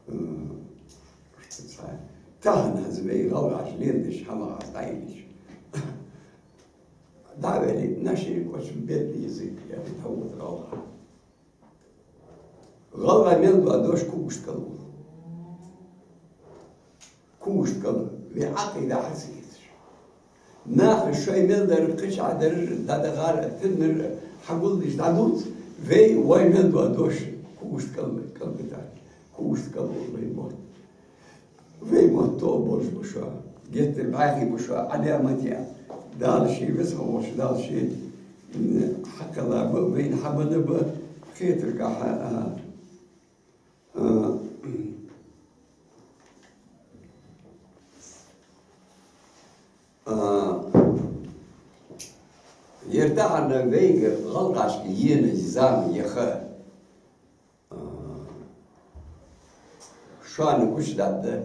Э, иштта цхьа. Тахан хӀанз вай гӀалгӀаша леладеш хӀама аз дӀаийлача. ДӀа а ваьле, наши очень бедный язык, я ведь, а вот гӀалгӀа. ГӀалгӀай мел дола дош кугашта кӀал ва. Кугашта кӀал ва, вай Ӏакъида хьа ца эцаш. Наха шоай мел дар, кхыча дар, дӀадахар, тиннар хьагулдеш дӀадувц, вай, вай мел дола дош кугашта кӀал, кӀалбитар. Кугашта кӀал ва вай мотт. Вай мотт тоъал болаш ба шо, геттара бӀаьхий ба шо, Ӏаламате. Дала ший веза хинна волча Дала ший, м, хьакхелла ба, вайна хьабенна ба, кхетаргахьа, а, а, а, ер тахан вайга гӀалгӀашка ена зама я ха. А, шоана гучадаьд,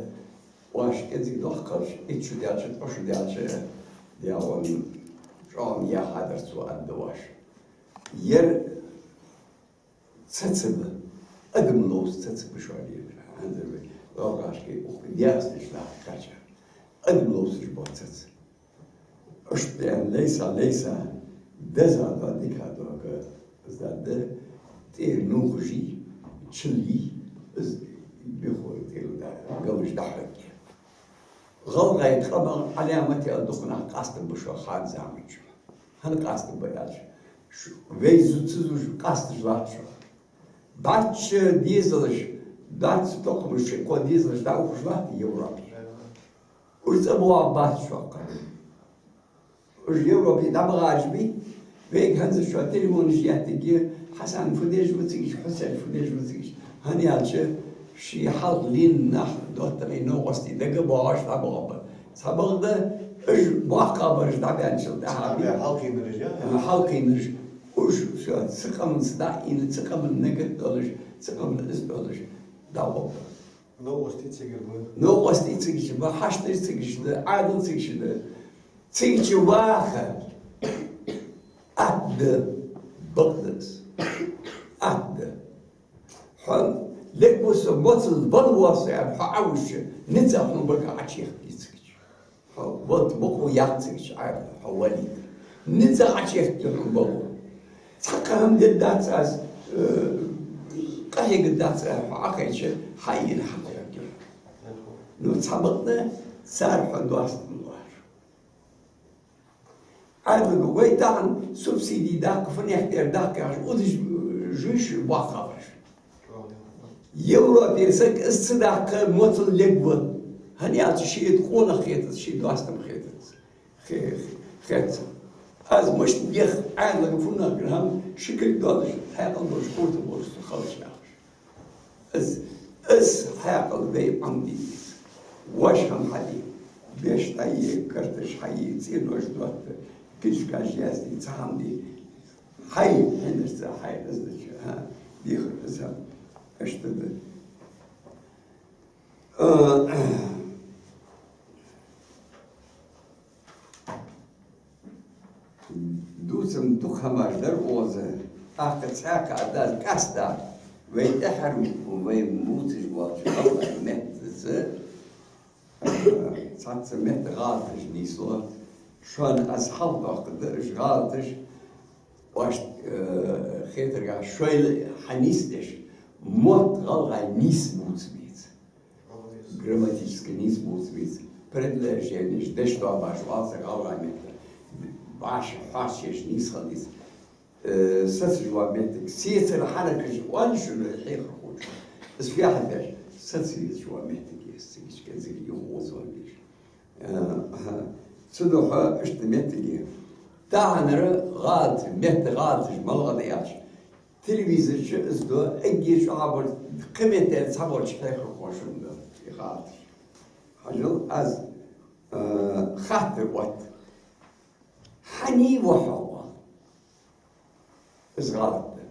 оаш кӀезига дохкалаш, итт шу даьлча, ткъо шу даьлча, дегӀон чӀоагӀа яхадар цо аргда оаш. Ер цаца ба, адам ловца цаца ба шоана ер. ХӀанзар вай гӀалгӀашка укх дегӀаца деш нах кхаьчар. Адам ловцаш ба цаца. Иштта аьнна, лайса, лайса, деза да, дика дог, из да, да, тӀера нувхаш йий, чил йий, из бихур тӀера да, галаш дӀахьоргья. ГӀалгӀай къаман Ӏаламате а дукха нах къаста ба шо хӀанз заман чу. ХӀана къаста ба аьлча, ш-, вай зу-, ца зувш къасташ латт шо. Баьчча дезалаш, баьчча тохкамаш, ши-кхо дезалаш дӀаухаш латт Европе. Уж цӀа бовла бац шоаккха. Уж Европе дӀабахараш бий, вайга хӀанз шо телефонаш еттаргья, Хьасан фу деш ва цига, Хьусен фу деш ва цига. ХӀана аьлча, ший хьалха лийнна нах доттагӀий, новкъостий дагабоагӀаш дӀабахаб. Цхьабакъда, уж боккхагӀбараш дӀабаьнначул тӀехьагӀа бий. Хьалкхийнараш, я? Хьалкхийнараш. Уж шо цу къаманца дӀа а ийна, цу къаман нигат долаш, цу къаман из долаш дӀагӀоргба. Новкъостий цигара ба. Новкъостий цигача ба, хьашташ цигача да, Ӏаьдал цигача да. Цигача ваха атта да, бакъда из. Атта да. Хьо лергва со, моцал вала воал со аьнна, хьо Ӏовужача, низ хьона бага Ӏочуехкаргья цигача. Хьо валийтар бокъо яц цигача, Ӏаьдала хьо валийтар. Низ Ӏочуехкаргья хьона бага. Цхьаккха хӀама дергдац аз, э, къахьегаргдац аз, хьо Ӏохайча, хьаийна хьакхоачаргья. Ну, цхьабакъда, цар хьона доастам луш. Ӏаьдалга вай тахан субсиди даккха, фуннагӀа тӀера даккха яхаш, удаш жуьйш боккхагӀбараш. Европе саг из ца даккха моцал лергва. ХӀана аьлча шийна къонах хетац, шийна доастам хетац. Хе-, хе-, хетац. Аз мишта дех Ӏаьдалга, фуннагӀа хӀама ши кулг долаш, хьаькъал долаш, хургдолаш, со халча яхаш. Из, из хьаькъал вай Ӏомаде деза. Вож хӀама хьаде, беш хьае, карташ хьае, цӀенош дотта, книжкаш язде, цхьа хӀама де. Хьай, хьинарца, хьай, из да ча, хӀа, дехар из хӀама. Иштта да. Э, Дувцам дукха хӀамаш дар укхаза, тӀаккха цхьаькха а даз къаьстта, вай тӀехьара вай мувцаш волча гӀалгӀай меттаца, цхьацца метта гӀалаташ нийслу. Шоана аз хьалхадоаккхаргда уж гӀалаташ, оаш, э, хетаргахьа шоайла хьанийсдеш, мотт гӀалгӀай нийса бувца беза. Грамматически нийса бувца беза. Предложенеш, дешдоабаш оал цар гӀалгӀай метта. БӀаьш хьоарчаш нийса хила деза. Э, сецаш вола моттиг, сецар хьаракаш оал шоана хьехархочо. Из фу яхилга да? Сецаш вола моттиг я из, цигача кӀезига юхаозавала дезаш. Э, аха. Цудухьа иштта моттиг я. Таханара гӀалат, метта гӀалаташ малагӀа да аьлча, телевизор чу из да, эггара чӀоагӀа бар, кхы меттел цхьабараш хьехархоша да, и гӀалаташ. Хьажал, аз, э, хаттар отт. Хьаний ва хьо? Из гӀалат да.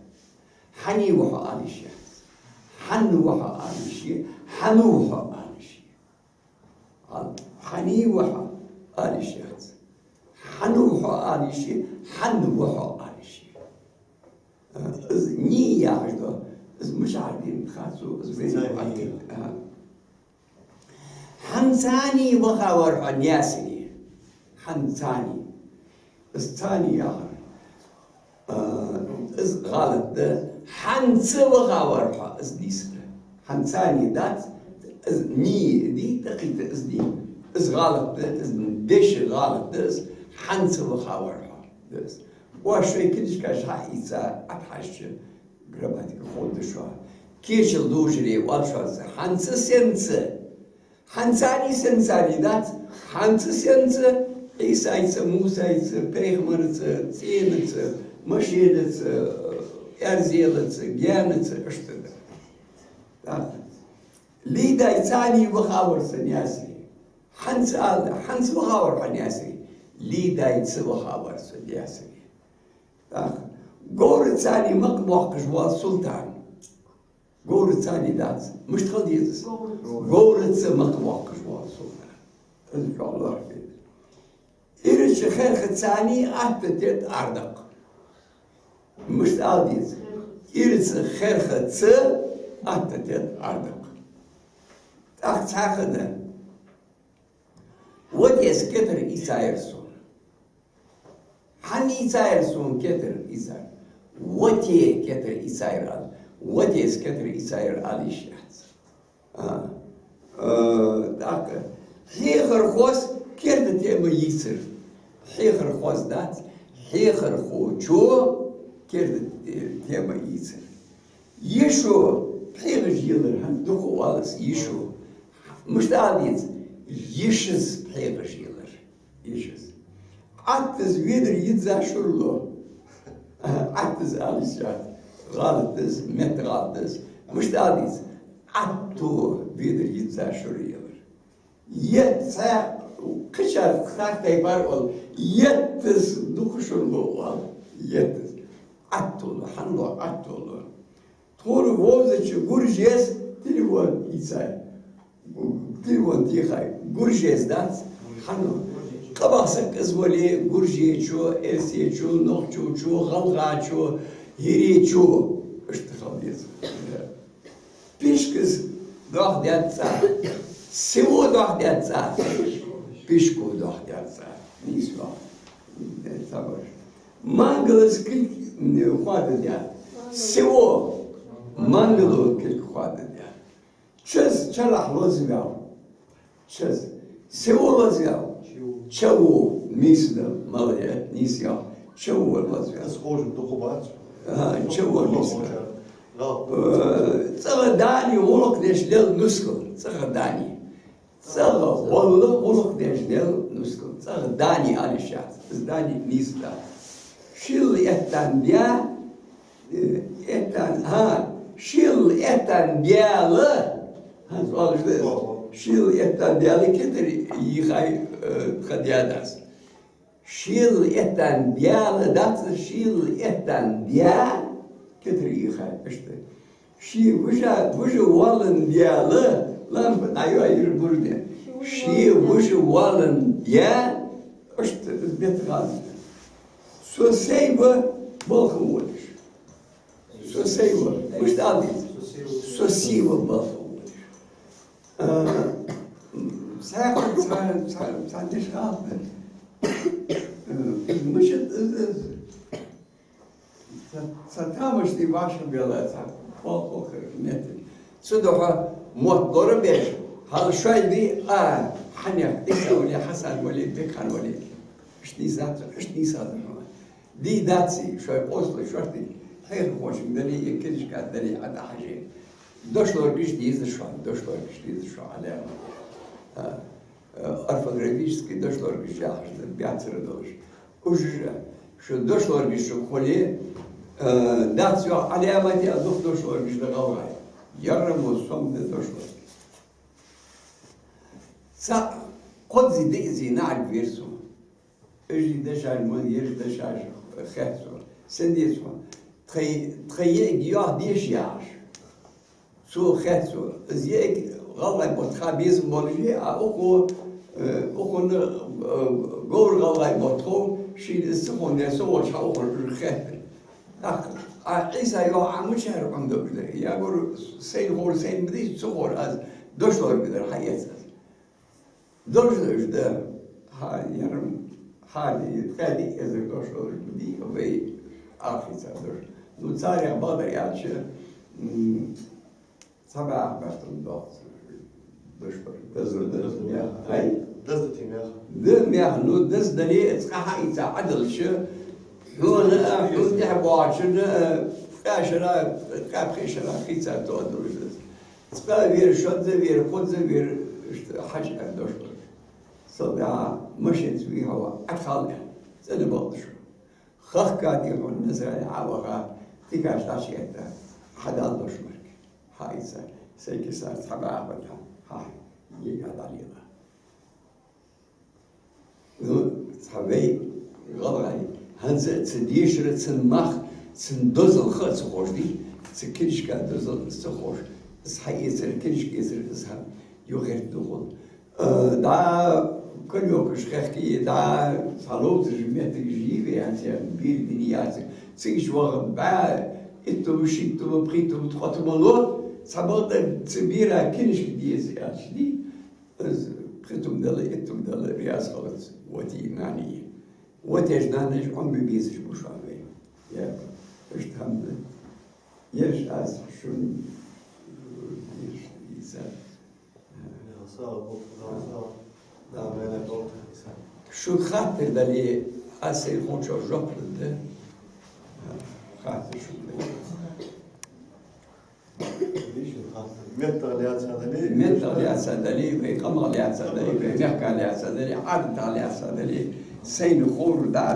Хьаний ва хьо ала йиш яц. Хьан ва хьо ала йиш я, хьан ва хьо ала йиш я. Хьаний ва хьо ала йиш яц. Хьан ва хьо ала йиш я, хьан ва хьо ала йиш я. Из ний яхаш да, из мичахьара дийна хацу, из вай хьакхийта. Хьанцаний вахавар хьо Наьсаре? Хьанцаний. Из цаний яхар, а, из гӀалат да. Хьанца вахавар хьо, из нийса да. Хьанцаний дац, из ний дий, тӀакхийта из ний. Из гӀалат да, из деша гӀалат да, из хьанца вахавар хьо да из. Оаш шоай книжкаш хьаийца, Ӏохьажача, грамматика ховргда шоана. Кечал дожаре оал шоана из. Хьанца, сенца. Хьанцаний, сенцаний дац. Хьанца, сенца, Ӏийсайца, Мусайца, пайхамарца, цӀенаца, машенаца, эрзелаца, гаьнаца, иштта да. Так. Лидайцаний вахавар со Наьсаре. Хьанца ала, хьанца вахавар хьо Наьсаре? Лидайца вахавар со Наьсаре. Так. Говрацаний макъ боаккхаш вола Султан. Говрацаний дац. Мишта хила деза из? Говраца макъ боаккхаш вола Султан. Из чӀоагӀа лоархӀаш да. Ирача херхацаний атта тетт ардакх. Мишта ала деза? Ираца херхаца атта тетт ардакх. ТӀаккха цхьаькха да. Ватес кетар ийцаяр сона. Хьан ийцаяр сона кетар ийцар? Вате кетар ийцаяр ала. Ватес кетар ийцаяр ала йиш яц. А. Э, тӀаккха хьехархоша керда тема йийцар. Хьехархоша дац, хьехархочо керда, э, тема йийцар. Йишо пхьегӀаш йиллар, хӀанз дукха оал из, йишо. Мишта ала деза? Йишас пхьегӀаш йиллар. Йишас. Ӏаттаз ведар йизза шура лу. Ӏаттаз ала йиш яц. ГӀалат да из, метта гӀалат да из. Мишта ала деза? Ӏатто ведар йизза шура елар. Етт цхьа, кхычар цхьа тайпара оал. Еттаз дукха шура лу оал. Еттаз. Ӏатто лу, хӀана лу, Ӏатто лу. Тхона вовзача гуржес телефон ийцай. Телефон техай. Гуржес дац? ХӀана? Къаман саг из вале, гуржечо, эрсечо, нохчочо, гӀалгӀачо, хӀиречо. Иштта хила деза. Пишкас дохдаьд цӀа. Сиво дохдаьд цӀа. Пишко дохдаьд цӀа. Нийса йоах. Э, ца бараш. Мангалас кулг, м, хоададаьд. Сиво мангало кулг хоададаьд. Чаз чарахь лозаваьв. Чаз. Сиво лозаваьв. Чаво. Нийса да. Молодец. Нийса йоах. Чаво лозаваьв. Аз хожу дукха бац. Ага, чаво нийса да. Э, цӀагӀа Дани гӀулакх деш лел нускал. ЦӀагӀа Дани. ЦӀагӀа гӀолла гӀулакх деш лел нускал. ЦӀагӀа Дани ала йиш яц. Из Дани нийса дац. Шийл эттан бя, э, эттан, хӀа, шийл эттан бяла. ХӀанз оалаш да из. Шийл эттан бяла кетар йийхай, э, тха даь-дас. Шийл эттан бяла дац, шийл эттан бя кетар йийхай, иштта. Ший вижа, вижа воаллан бяла, лампа дӀайоайир бурде. Ший вижа воаллан бя, иштта, из бетта гӀалат. Со сай ва балха волаш. Со сай ва. Мишта ала деза? Со сай ва балха волаш. А, цхьа, цхьа, цхьа, цхьа деш хьалха. Э, мишта, э, э, цхьа, цхьа тамашийна вӀашагӀбелла, цхьа кхо-, кхо-, кхо метр. Цудухьа мотт лорабеш, хьал шоай ди а, хьанех, Ӏийса вале, Хьасан вале, Бекхан вале. Иштта нийса дац, иштта нийса да хьона. Ди дац, шоай къослой шортта, хьехархошка дале, е книжка дале, Ӏа дӀахьажа. Дошлоргаш деза шоана, дошлоргаш деза шоана, Ӏаламат. А, э, орфографически дошлоргаш яхаш да, бяцара долаш. Уж а, шо дошлоргаш шо хуле, э, дац йоах Ӏаламате, а дукха дошлоргаш да гӀалгӀай. Ярра мо сом да дошлорг. Цхьа кхоззи диъаззи наӀарга вера со. Уж дешаш ма, ераш дешаш хет сона. Сен деза хьона? Тхай, тхай йиӀиг йоах деша яхаш. Цо хет сона. Из йиӀиг гӀалгӀай мотт ха безам болаш я, а укхо, э, укхунна, э, говр гӀалгӀай мотт хов, шийна из ца ховндаь, со волча хьа укхо уж хеттар. ТӀаккха, а, Ӏийса йоах, Ӏа мичара Ӏомадеш дар? Я гур, сайна ховр сайна ма дий, ца ховр аз дошлорг дар, хьаэц аз. Долаш да уж, да. Хьа, ярам, хьа, ди, ткъаь диъ эзар дошлорг ма дий, вай арахийца дош. Ну, царех бакъдар аьлча, м, цхьа бӀаьха баьттан дохк дошлорг. Деза, деза мех. Ай? Деза ти мех. Да, мех, ну, деза дале, цкъа хьаийца Ӏадалча, хьона а, хьона тӀехьа боагӀачунна а, ткъаь шера, ткъаь пхи шера хийца тоъадалаш да из. Цкъа вера, шозза вера, кхозза вера, иштта хьажа аьнна дошлорг. Цул тӀехьагӀа машенаца вий хьо, Ӏа кхалла аьнна, цӀена балда шу. Хахка дий хьона Назране Ӏа ваха, тикаш дӀачуэтта, хьадала дошлорг. Хьаийца, сай кисара цхьа бӀаьха баьттан, хьа, йиӀиг дӀалела. Ну, цхьа вай гӀалгӀай, хӀанз а цу дешара, цун мах, цун дозал ха а ца ховш дий, цу книжка дозал а ца ховш, из хьаэцар, книжка эцар, из хьа юхерта духал. Э, дӀа калёкаш хехкий, дӀа цхьа ловзаш меттигаш йий вай, хӀанз а бийр дина яцар. Цига чу ваха бӀаь, иттума, шиттума, пхийтума, ткъотума ло, цхьабакъда цу бийра книжка деза аьлча дий, из пхи тума дале, итт тума дале, раьза хилац, вот и имани. Вот уж нанаш Ӏомабе безаш ба шоана вай. Я, иштта хӀама да. Ераш аз шун, ераш из а. Шун хаттар дале, аз сайна ховчох жоп лургда. Хаттар шун дале. МеттагӀа лаьца дале, меттагӀа лаьца дале, вай къамагӀа лаьца дале, вай мехка лаьца дале, ӀадатагӀа лаьца дале, Сайна ховр да